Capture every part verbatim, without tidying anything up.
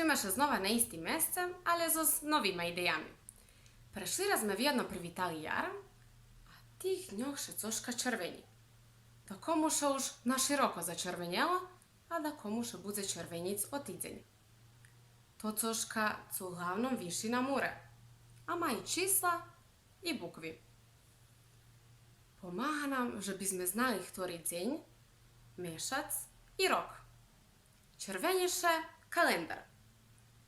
Видиме ше знова на истим месце, але зоз новима идеями. Прешли раз зме вєдно привитали яр, а тих дньох ше цошка червени. Дакому ше уж нашироко зачервенєло, а дакому ше будзе червенїц о тидзень. То цошка цо углавном виши на муре, а ма и числа и букви. Помага нам же би зме знали хтори дзень, мешац и рок. Червени ше календар.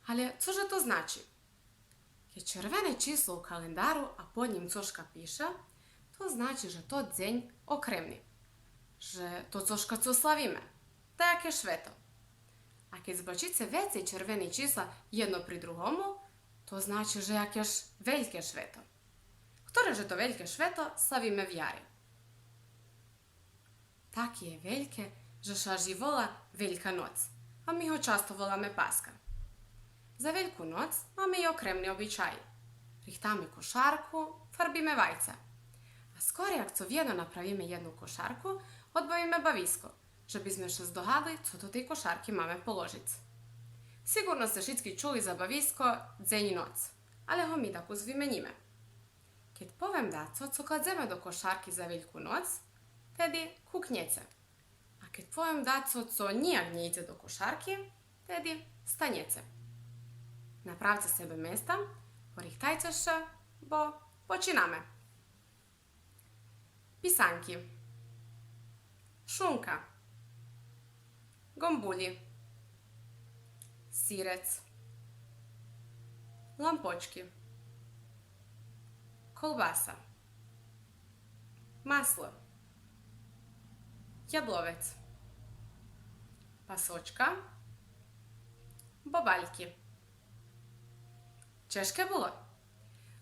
Але цо же то значи? Кед червене число у календару, а под нїм цошка пише, то значи же тот дзень окремни. Же то цошка цо славиме. Даяке швето. А кед збачице вецей червени числа єдно при другому, то значи же якеш вельке швето. Хторе же то вельке швето славиме вяри? Таке є вельке, же ше аж и вола Велька ноц, а ми го часто воламе Паска. За Вельку ноц маме и окремни обичаї. Рихтаме кошарку, фарбиме вайца. А скорей як цо вєдно направиме єдну кошарку, одбавиме бависко, же би зме ше здогадли цо до тей кошарки маме положиц. Сиґурно сце шицки чули за бависко дзень и ноц, але го ми дакус вименїме. Кед повем дацо цо кладземе до кошарки за Вельку ноц, теди кукнєце. А кед повем дацо цо нїяк нє идзе до кошарки, теди станєце. Направце себе места, порихтайце ше, бо починаме. Писанки. Шунка. Ґомбулї. Сирец. Лампочки. Колбаса. Масло. Ядловец. Пасочка. Бобальки. Чежке було?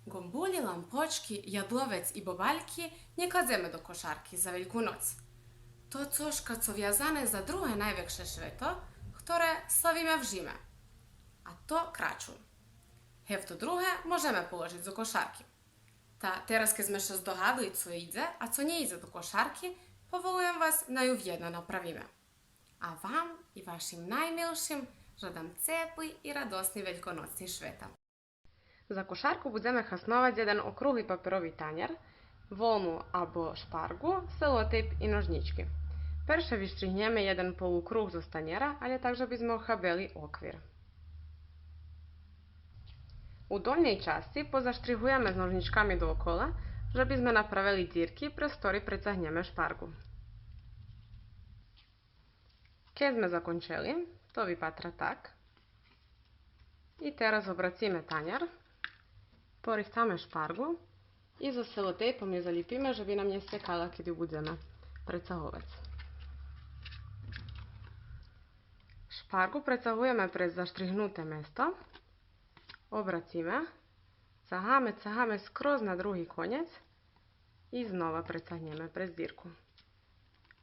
Ґомбулї, лампочки, ядловец и бобальки нє кладземе до кошарки за Вельку ноц. То цошка цо вязане за друге найвекше швето, хторе славиме в жиме. А то крачун. Гевто друге можеме положиц до кошарки. Та тераз кед зме ше здогадли цо идзе, а цо нє идзе до кошарки, поволуєм вас най ю вєдно направиме. А вам и вашим наймилшим жадам цепли и радосни вельконоцни швета. За кошарку будземе хасновац єден округли паперови танєр, волну або шпарґу, селотейп и ножнїчки. Перше виштригнєме єден полукруг зоз танєра, але так же би зме охабели оквир. У дольнєй часци позаштригуєме з ножнїчками доокола, же би зме направели дзирки, през хтори прецагнєме шпарґу. Кед зме закончели, то випатра так. И тераз обрациме танєр, порихтаме шпарґу и зоз селотейпом ю залїпиме, же би нам нє сцекала кед ю будземе прецаговац. Шпарґу прецагуєме през заштригнуте место, обрациме, цагаме, цагаме скроз на други конєц и знова прецагнєме през дзирку.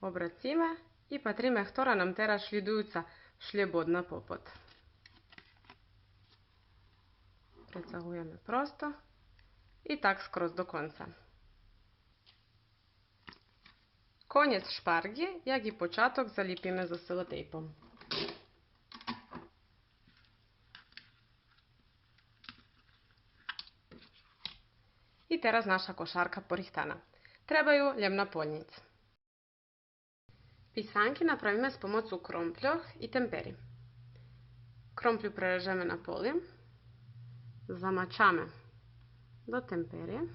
Обрациме и патриме хтора нам тераз шлїдуюца шлєбодна попод. Прецагуєме просто и так скроз до конца. Конєц шпарґи, як и початок, залїпиме зоз селотейпом. И тераз наша кошарка порихтана. Треба ю лєм наполнїц. Писанки направиме з помоцу кромпльох и темпери. Кромплю прережеме на поли, замачаме до темпери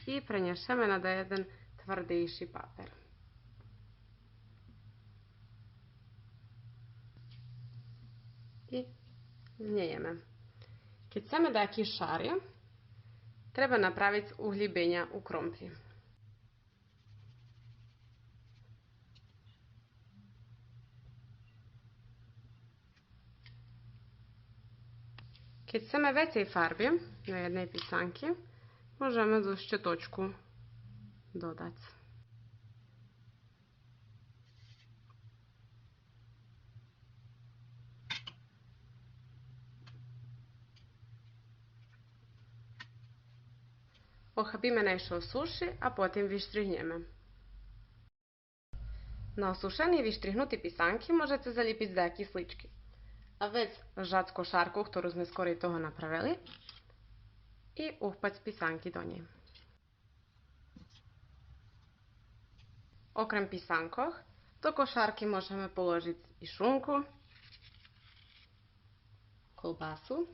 и пренєшеме на даєден твардейши папер. И знєєме. Кед сцеме даяки шари, треба направиц углїбеня у кромплї. Кед сцеме вецей фарби на єдней писанки, можеме зоз щеточку додац. Охабиме най ше осуши, а потим виштригнєме. На осушени и виштригнути писанки можеце залїпиц даяки слички. А вец жац кошарку, хтору зме скорей того направели, и ухпац писанки до нєй. Окрем писанкох, до кошарки можеме положиц и шунку, колбасу,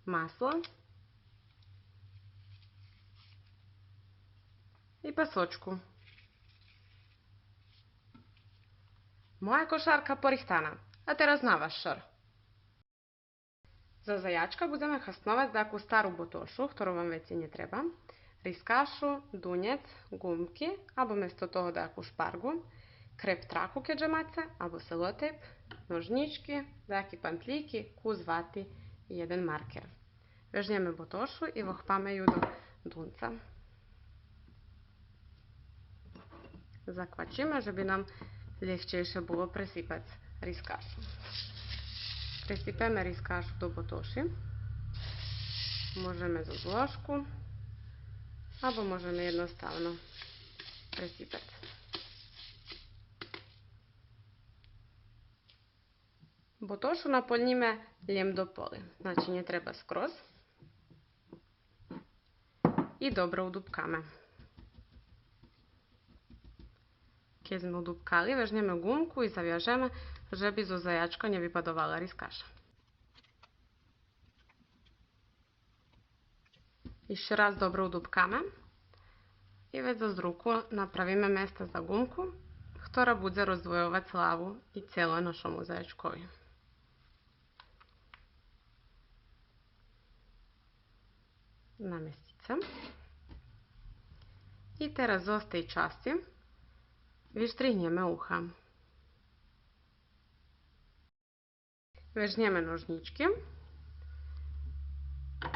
масло и пасочку. Моя кошарка порихтана, а тераз на ваш шор. За заячка будземе хасновац даяку стару ботошу, хтору вам вецей нє треба, рискашу, дунєц, ґумки, або место того даяку шпарґу, креп траку кед же маце, або селотейп, ножнїчки, даяки пантлїки, кус вати и єден маркер. Вежнєме ботошу и вохпаме ю до дунца. Заквачиме же би нам лєгчейше було пресипац рискашу. Пресипеме рискашу до ботоши. Можеме зоз ложку, або можеме єдноставно пресипац. Ботошу наполнїме лєм до поли, значи нє треба скроз. И добре удупкаме. Кед зме удупкали, вежнєме ґумку и завяжеме, же би зоз заячка нє випадовала рискаша. Ище раз добре удупкаме и вец зоз руку направиме места за ґумку, хтора будзе роздвойовац главу и цело нашому заячкови. Наместиц ше. И тераз зоз тей часци виштригнєме уха. Вежнєме ножнїчки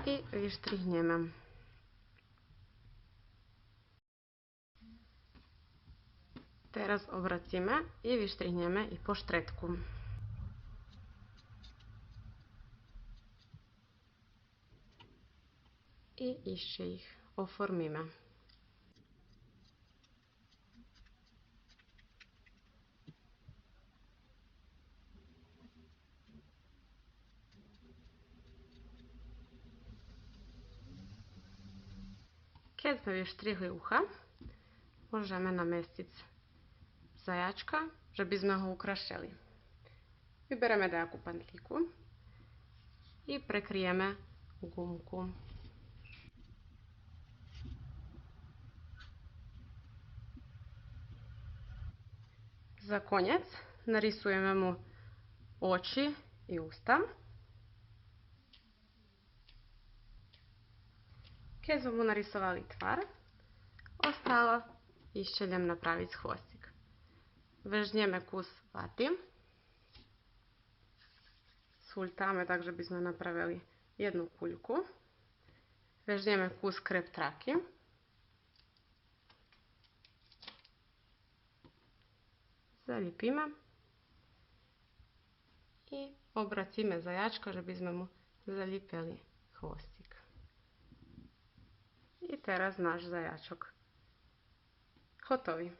и виштригнєме. Тераз обрациме и виштригнєме и по штредку. И ище их оформиме. Кед зме виштригли уха, можеме наместиц заячка, же би зме го украшели. Вибереме даяку пантлїку и прекриєме ґумку. За конєц нарисуєме му очи и уста. Кед зме му нарисовали твар, остало ище лєм направиц хвостик. Вежнєме кус вати, сгультаме так же би зме направели єдну кульку. Вежнєме кус креп траки. Залїпиме и обрациме заячка же би зме му залїпели хвостик. И тераз наш заячок готови.